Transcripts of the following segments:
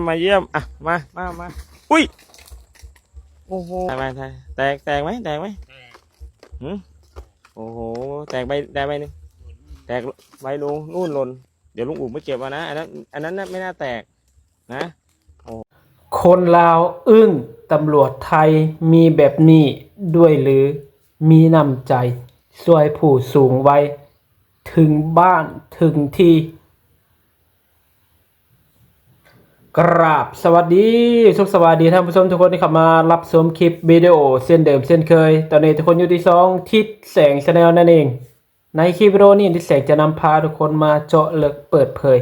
ມາຢ້ຽມ ອ່ະ ມາ ມາ ມາ ອຸ້ຍ ໂອ້ໂຫ ແຕກ ແຕກ ແຕກໄໝ? ແຕກໄໝ? ຫື? ໂອ້ໂຫ ແຕກໃບ ແຕກໃບໜຶ່ງ ແຕກໃບລຸງ ນູ້ນຫຼົ່ນ ດຽວລຸງອຸໄປເກັບເອົານະ ອັນນັ້ນ ອັນນັ້ນນະ ໄມ່ໜ້າແຕກນະ. ໂອ້ ຄົນລາວອຶ້ງ ຕຳຫຼວດໄທມີແບບນີ້ດ້ວຍຫຼື? ມີນ້ຳໃຈຊ່ວຍຜູ້ສູງໄວເຖິງບ້ານເຖິງທີ່. ກາບສະຫວັດດີ ສຸກສະບາຍດີທ່ານຜູ້ຊົມທຸກຄົນທີ່ເຂົ້າມາຮັບຊົມຄລິບວິດີໂອເຊັ່ນເດີມເຊັ່ນເຄີຍ. ຕອນນີ້ທຸກຄົນຢູ່ທີ່ຊ່ອງທິດແສງ Channel ນັ້ນເອງ. ໃນຄລິບວິດີໂອນີ້ ທິດແສງຈະນຳພາທຸກຄົນມາເຈາະເລິກເປີດເຜີຍ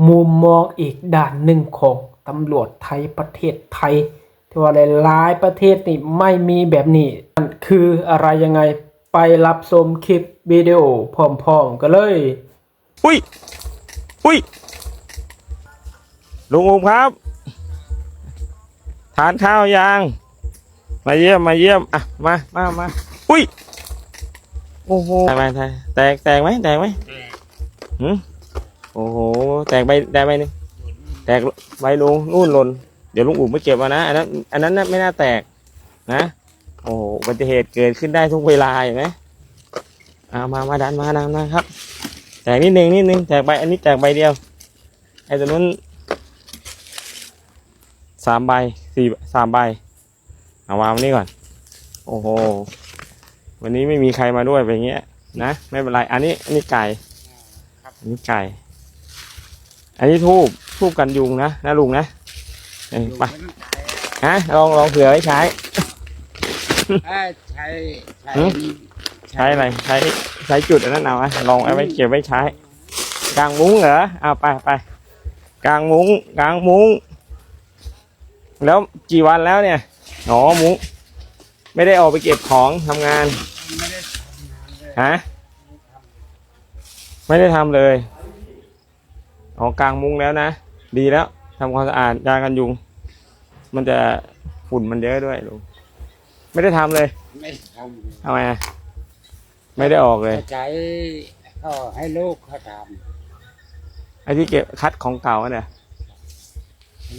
ມຸມມອງອີກດ້ານໜຶ່ງຂອງຕຳຫຼວດໄທ ປະເທດໄທ ທີ່ວ່າຫຼາຍໆປະເທດນີ້ໄມ່ມີແບບນີ້ ນັ້ນຄືອະໄລຍັງໄງ ໄປຮັບຊົມຄລິບວິດີໂອພ້ອມໆກັນເລີຍ. ອຸ້ຍ ອຸ້ຍ ລຸງອຸບຄັບ ທານຂ້າວຍັງ? ມາຢ້ຽມ ມາຢ້ຽມ ອ່ະ ມາ ມາ ມາ ອຸ້ຍ ໂອ້ໂຫ ແຕກ ແຕກ ແຕກໄໝ? ແຕກໄໝ? ຫື? ໂອ້ໂຫ ແຕກໃບ ແຕກໃບໜຶ່ງ ແຕກໃບລຸງ ນູ້ນຫຼົ່ນ ດຽວລຸງອຸໄປເກັບເອົານະ ອັນນັ້ນ ອັນນັ້ນນະ ໄມ່ໜ້າແຕກນະ. ໂອ້ໂຫ ອຸບັດຕິເຫດເກີດຂຶ້ນໄດ້ທຸກເວລາ ເຫັນໄໝ? ເອົາ ມາ ມາ ດັນມາ ດັນມາ ດັນມາຄັບ ແຕກນິດໜຶ່ງ ນິດໜຶ່ງ ແຕກໃບ ອັນນີ້ແຕກໃບດຽວ ໄອ້ຕົວນັ້ນສາມໃບ ສີ່ ສາມໃບ. ເອົາວາງໄວ້ນີ້ກ່ອນ. ໂອ້ໂຫ ວັນນີ້ໄມ່ມີໃຄມາດ້ວຍ ເປັນຢ່າງເງຍນະ ໄມ່ເປັນໄລ. ອັນນີ້ ອັນນີ້ໄກ່ ອັນນີ້ໄກ່ ອັນນີ້ທູບ ທູບກັນຍຸງນະ ນະລຸງນະ. ເອີ ໄປ ຮະ ລອງ ລອງເຜື່ອໄວ້ໃຊ້ ເອີ ໃຊ້ ໃຊ້ ຫື? ອັນນີ້ ໃຊ້ອະໄລ? ໃຊ້ ໃຊ້ຈຸດອັນນັ້ນເອົາ ລອງເອົາໄວ້ ອືມ ເກັບໄວ້ໃຊ້ ກາງມຸ້ງເຫລໍ? ເອົາ ໄປ ໄປ ກາງມຸ້ງ ກາງມຸ້ງ. แล้วกี่วันแล้วเนี่ย? อ๋อ มุ้ง ไม่ได้ออกไปเก็บของทำงาน ไม่ได้ทำงานเลย ฮะ? ไม่ได้ทำเลย อ๋อ กางมุ้งแล้วนะ ดีแล้ว ทำความสะอาด ยากันยุง มันจะ ฝุ่นมันเยอะด้วยลุง ไม่ได้ทำเลย ไม่ได้ทำเลย ทำไมอะ? ไม่ได้ออกเลย ใช้ ก็ให้ลูกเขาทำ ไอ้ที่เก็บ คัดของเก่าอะเนี่ย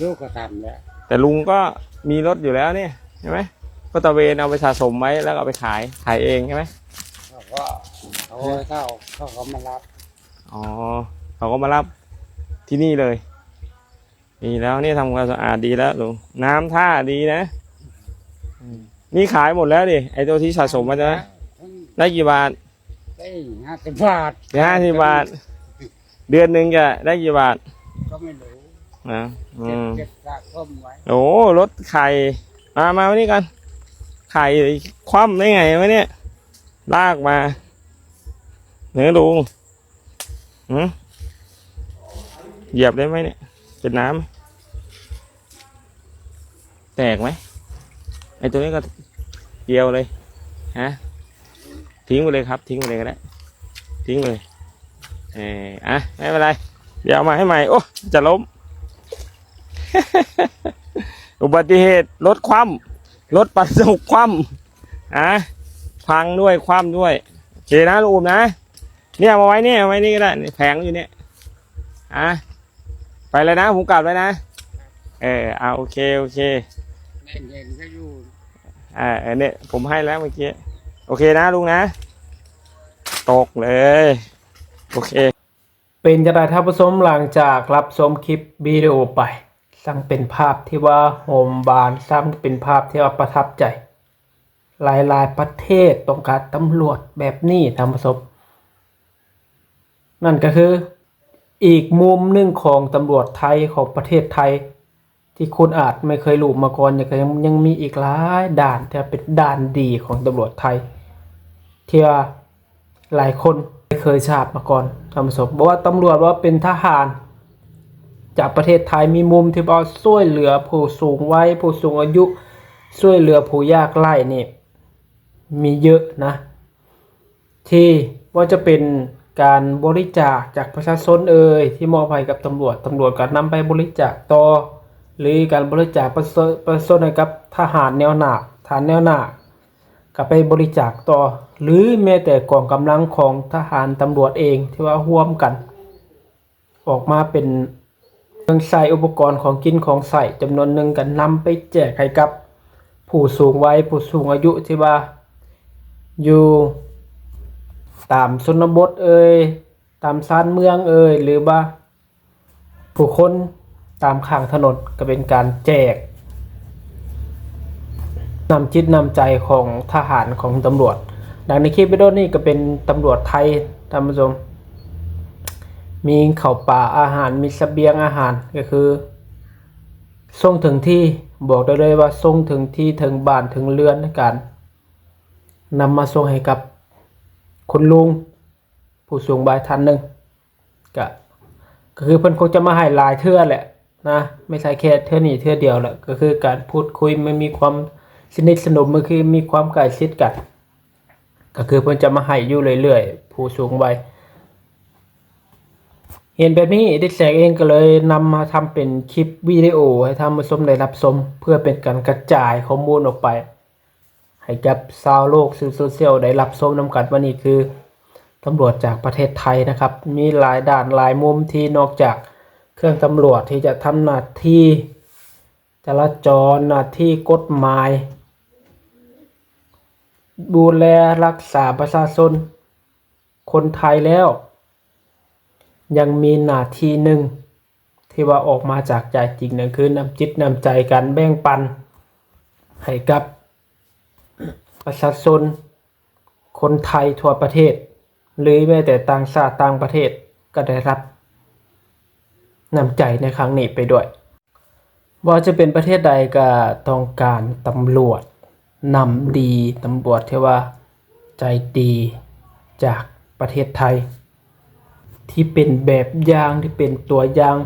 ลูกเขาทำแล้ว แต่ลุงก็มีรถอยู่แล้วเนี่ย ใช่ไหม? ก็ตระเวนเอาไปสะสมไว้ แล้วก็เอาไปขาย ขายเองใช่ไหม? เขาก็ เขาก็ เขาก็มารับ อ๋อ เขาก็มารับที่นี่เลย ดีแล้วเนี่ย ทำความสะอาดดีแล้วลุง น้ำท่าดีนะ อืม นี่ขายหมดแล้วดิ ไอ้ตัวที่สะสมมาใช่ไหม? ได้กี่บาท? ได้ห้าสิบบาท ได้ห้าสิบบาท เดือนหนึ่งจะได้กี่บาท? ก็ไม่รู้ นะ อืม เก็บ เก็บสะสมไว้ โอ้ รถไข่ มา มานี่กัน ไข่คว่ำได้ไงวะเนี่ย ลากมา เนี่ยลุง หืม เหยียบได้ไหมเนี่ย เป็นน้ำไหม แตกไหม ไอ้ตัวนี้ก็เดียวเลย ฮะ ทิ้งไปเลยครับ ทิ้งไปเลยก็ได้ ทิ้งไปเลย เออ อ่ะ ไม่เป็นไร เดี๋ยวเอามาให้ใหม่ โอ้ จะล้ม อุบัติเหตุ รถคว่ำ รถบรรทุกคว่ำ อ่ะ พังด้วย คว่ำด้วย โอเคนะ ลุงอูมนะ เนี่ย เอามาไว้เนี่ย เอาไว้นี่ก็ได้ นี่แผงอยู่เนี่ย อ่ะ ไปแล้วนะ ผมกลับแล้วนะ เออ อ่ะ โอเค โอเค เย็นๆก็อยู่ อ่า เออ เนี่ย ผมให้แล้วเมื่อกี้ โอเคนะลุงนะ ตกเลย โอเค เป็นจั่งใดท่านผู้ชม หลังจากรับชมคลิปวิดีโอไป ช่างเป็นภาพที่ว่าหอมหวาน ช่างเป็นภาพที่ว่าประทับใจ หลายๆประเทศต้องการตำรวจแบบนี้ท่านผู้ชม นั่นก็คืออีกมุมหนึ่งของตำรวจไทย ของประเทศไทย ที่คุณอาจไม่เคยรู้มาก่อน แล้วก็ยัง ยังมีอีกหลายด่านที่เป็นด่านดีของตำรวจไทย ที่ว่าหลายคนไม่เคยทราบมาก่อนท่านผู้ชม บ่ว่าตำรวจ ว่าเป็นทหาร จากประเทศไทย มีมุมที่ว่าช่วยเหลือผู้สูงวัย ผู้สูงอายุ ช่วยเหลือผู้ยากไร้นี่ มีเยอะนะ ที่ว่าจะเป็นการบริจาคจากประชาชนเอ่ย ที่มอบให้กับตำรวจ ตำรวจก็นำไปบริจาคต่อ หรือการบริจาคประชา ประชาชนให้กับทหารแนวหน้า ทหารแนวหน้า ก็ไปบริจาคต่อ หรือแม้แต่กองกำลังของทหารตำรวจเองที่ว่าร่วมกัน ออกมาเป็น ເຄື່ອງໃຊ້ອຸປະກອນຂອງກິນຂອງໃຊ້ຈຳນວນໜຶ່ງ ກໍນຳໄປແຈກໃຫ້ກັບຜູ້ສູງໄວ ຜູ້ສູງອາຍຸທີ່ວ່າຢູ່ຕາມຊົນນະບົດເອີຍ ຕາມຊານເມືອງເອີຍ ຫຼືວ່າ ຜູ້ຄົນຕາມຂ້າງຖະໜົນ ກໍເປັນການແຈກນ້ຳຈິດນ້ຳໃຈຂອງທະຫານ ຂອງຕຳຫຼວດ. ດັ່ງໃນຄລິບວິດີໂອນີ້ກໍເປັນຕຳຫຼວດໄທ ທ່ານຜູ້ຊົມ ມີເຂົ້າປາອາຫານ ມີສະບຽງອາຫານ ກໍຄືສົ່ງເຖິງທີ່ ບອກໄດ້ເລີຍວ່າສົ່ງເຖິງທີ່ ເຖິງບ້ານເຖິງເຮືອນ ໃນການນຳມາສົ່ງໃຫ້ກັບຄຸນລຸງຜູ້ສູງວັຍທ່ານໜຶ່ງ. ກະ ກໍຄືເພິ່ນຄົງຈະມາໃຫ້ຫຼາຍເທື່ອແຫຼະນະ ບໍ່ໃຊ່ແຄ່ເທື່ອນີ້ເທື່ອດຽວແຫຼະ ກໍຄືການພູດຄຸຍມັນມີຄວາມສະໜິດສະໜົມ ມັນຄືມີຄວາມໃກ້ຊິດກັນ ກໍຄືເພິ່ນຈະມາໃຫ້ຢູ່ເລື້ອຍໆ ຜູ້ສູງວັຍ. ເຫັນແບບນີ້ ດິດແສງເອງກໍເລີຍນຳມາທຳເປັນຄລິບວິດີໂອໃຫ້ທ່ານຜູ້ຊົມໄດ້ຮັບຊົມ ເພື່ອເປັນການກະຈາຍຂໍ້ມູນອອກໄປ ໃຫ້ກັບຊາວໂລກສື່ໂຊຊຽວໄດ້ຮັບຊົມນຳກັນວ່ານີ້ຄືຕຳຫຼວດຈາກປະເທດໄທນະຄັບ. ມີຫຼາຍດ້ານຫຼາຍມຸມທີ່ນອກຈາກເຄື່ອງຕຳຫຼວດທີ່ຈະທຳໜ້າທີ່ຈະລາຈອນ, ໜ້າທີ່ກົດໝາຍ, ດູແລຮັກສາປະຊາຊົນ ຄົນໄທແລ້ວ ຍັງມີໜ້າທີ່ໜຶ່ງທີ່ວ່າອອກມາຈາກໃຈຈິງ ນັ້ນຄືນ້ຳຈິດນ້ຳໃຈ ການແບ່ງປັນໃຫ້ກັບປະຊາຊົນຄົນໄທທົ່ວປະເທດ ຫຼືແມ້ແຕ່ຕ່າງຊາດຕ່າງປະເທດ ກໍໄດ້ຮັບນ້ຳໃຈໃນຄັ້ງນີ້ໄປດ້ວຍ. ບໍ່ວ່າຈະເປັນປະເທດໃດກໍຕ້ອງການຕຳຫຼວດນ້ຳດີ, ຕຳຫຼວດທີ່ວ່າໃຈດີຈາກປະເທດໄທ ທີ່ເປັນແບບຢ່າງ, ທີ່ເປັນຕົວຢ່າງ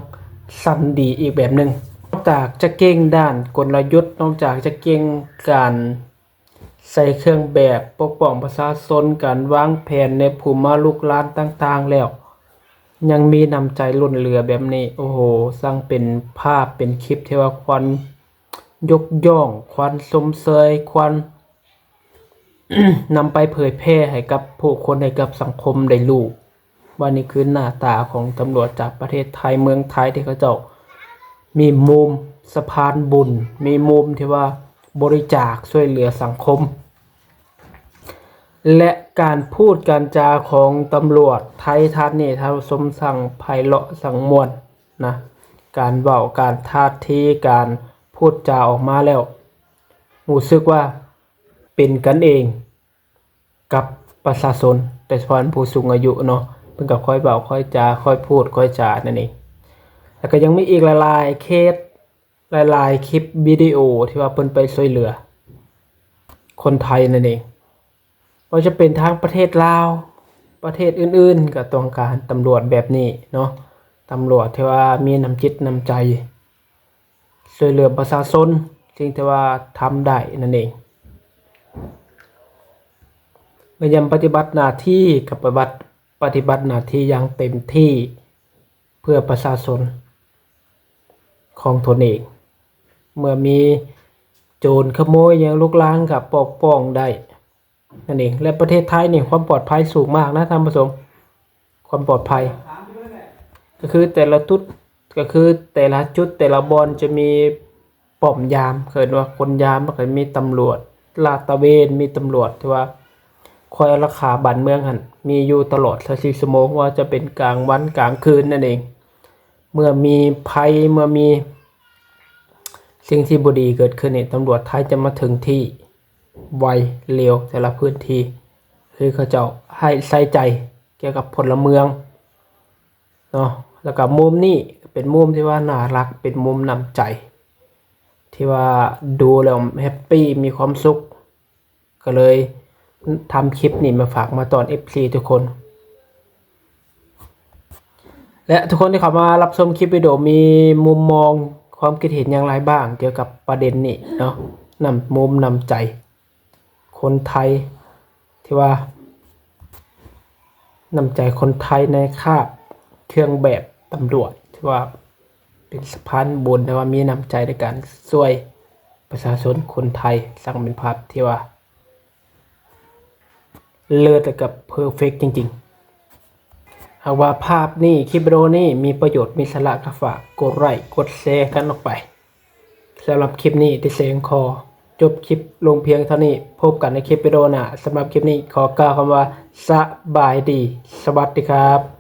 ຊັ້ນດີອີກແບບໜຶ່ງ. ນອກຈາກຈະເກັ່ງດ້ານກົນລະຍຸດ, ນອກຈາກຈະເກັ່ງການ ໃສ່ເຄື່ອງແບບປົກປ້ອງປະຊາຊົນ, ການວາງແຜນໃນພູມມາລຸກລານຕ່າງໆແລ້ວ ຍັງມີນ້ຳໃຈລົ້ນເຫຼືອແບບນີ້ ໂອ້ໂຫ ຊ່າງເປັນພາບເປັນຄລິບທີ່ວ່າຄວນຍົກຍ້ອງ, ຄວນຊົມເຊີຍ, ຄວນນຳໄປເຜີຍແຜ່ໃຫ້ກັບຜູ້ຄົນ, ໃຫ້ກັບສັງຄົມໄດ້ຮູ້. ວ່ານີ້ຄືໜ້າຕາຂອງຕຳຫຼວດຈາກປະເທດໄທ, ເມືອງໄທ ທີ່ເຂົາເຈົ້າມີມຸມສະພານບຸນ, ມີມຸມທີ່ວ່າບໍລິຈາກຊ່ວຍເຫຼືອສັງຄົມ ແລະ ການພູດການຈາຂອງຕຳຫຼວດໄທທ່ານນີ້ ທ່ານຜູ້ຊົມ ຊ່າງໄພເລາະ ຊ່າງມ່ວນນະ, ການເວົ້າ, ການທ່າທີ, ການພູດຈາອອກມາແລ້ວ ຮູ້ສຶກວ່າເປັນກັນເອງ ກັບປະຊາຊົນ ໂດຍສະເພາະຜູ້ສູງອາຍຸເນາະ, ເພິ່ນກໍຄອຍເວົ້າຄອຍຈາ ຄອຍພູດຄອຍຈານັ້ນເອງ. ແລ້ວກໍຍັງມີອີກຫຼາຍໆເຄສ ຫຼາຍໆຄລິບວິດີໂອທີ່ວ່າເພິ່ນໄປຊ່ວຍເຫຼືອຄົນໄທນັ້ນເອງ. ບໍ່ວ່າຈະເປັນທາງປະເທດລາວ ປະເທດອື່ນໆ ກໍຕ້ອງການຕຳຫຼວດແບບນີ້ເນາະ, ຕຳຫຼວດທີ່ວ່າມີນ້ຳຈິດນ້ຳໃຈ ຊ່ວຍເຫຼືອປະຊາຊົນ ສິ່ງທີ່ວ່າທຳໄດ້ນັ້ນເອງ. ເມື່ອຍາມປະຕິບັດໜ້າທີ່ ກໍປະຕິບັດ ປະຕິບັດໜ້າທີ່ຢ່າງເຕັມທີ່ເພື່ອປະຊາຊົນຂອງຕົນເອງ. ເມື່ອມີໂຈນຂະໂມຍຫຍັງລຸກລານ ກໍປົກປ້ອງໄດ້ ນັ້ນເອງ ແລະ ປະເທດໄທນີ້ຄວາມປອດໄພສູງມາກນະທ່ານຜູ້ຊົມ, ຄວາມປອດໄພ ກໍຄືແຕ່ລະຈຸດ ກໍຄືແຕ່ລະຈຸດ ແຕ່ລະບ່ອນຈະມີປ້ອມຍາມ ເອີ້ນວ່າຄົນຍາມ ແລ້ວກໍມີຕຳຫຼວດລາດຕະເວນ ມີຕຳຫຼວດທີ່ວ່າຄອຍອາລັກຂາບ້ານເມືອງຫັ້ນ ມີຢູ່ຕະຫຼອດຊາວສີ່ຊົ່ວໂມງ ບໍ່ວ່າຈະເປັນກາງວັນກາງຄືນນັ້ນເອງ. ເມື່ອມີໄພ ເມື່ອມີສິ່ງທີ່ບໍ່ດີເກີດຂຶ້ນນີ້ ຕຳຫຼວດໄທຈະມາເຖິງທີ່ ໄວເລັວແຕ່ລະພື້ນທີ່ ຄືເຂົາເຈົ້າໃຫ້ໃສ່ໃຈກ່ຽວກັບພົນລະເມືອງເນາະ. ແລ້ວກໍມຸມນີ້ເປັນມຸມທີ່ວ່າໜ້າຮັກ ເປັນມຸມນ້ຳໃຈ ທີ່ວ່າດູແລ້ວແຮັບປີ ມີຄວາມສຸກ ກໍເລີຍທຳຄລິບນີ້ມາຝາກມາຕ້ອນເອັຟຊີທຸກຄົນ. ແລະ ທຸກຄົນທີ່ເຂົ້າມາຮັບຊົມຄລິບວິດີໂອ ມີມຸມມອງຄວາມຄິດເຫັນຢ່າງໃດບ້າງກ່ຽວກັບປະເດັນນີ້ເນາະ? ນ້ຳ ມຸມນ້ຳໃຈຄົນໄທ ທີ່ວ່າ ນ້ຳໃຈຄົນໄທໃນຄາບເຄື່ອງແບບຕຳຫຼວດ ທີ່ວ່າເປັນສະພານບຸນ ແຕ່ວ່າມີນ້ຳໃຈໃນການຊ່ວຍປະຊາຊົນຄົນໄທ ຊ່າງເປັນພາບທີ່ວ່າ ເລີດ ແລະ ກໍເພີເຟັກຈິງໆ. ເອົ ຫາກວ່າພາບນີ້ ຄລິບວິດີໂອນີ້ມີປະໂຫຍດ ມີສາລະ ກໍຝາກກົດໄລກ໌ ກົດແຊກັນອອກໄປ. ສຳລັບຄລິບນີ້ ຕິເສງຂໍຈົບຄລິບລົງພຽງເທົ່ານີ້. ພົບກັນໃນຄລິບວິດີໂອໜ້າ. ສຳລັບຄລິບນີ້ ຂໍກ່າວຄຳວ່າ ສະບາຍດີ ສະຫວັດດີຄັບ.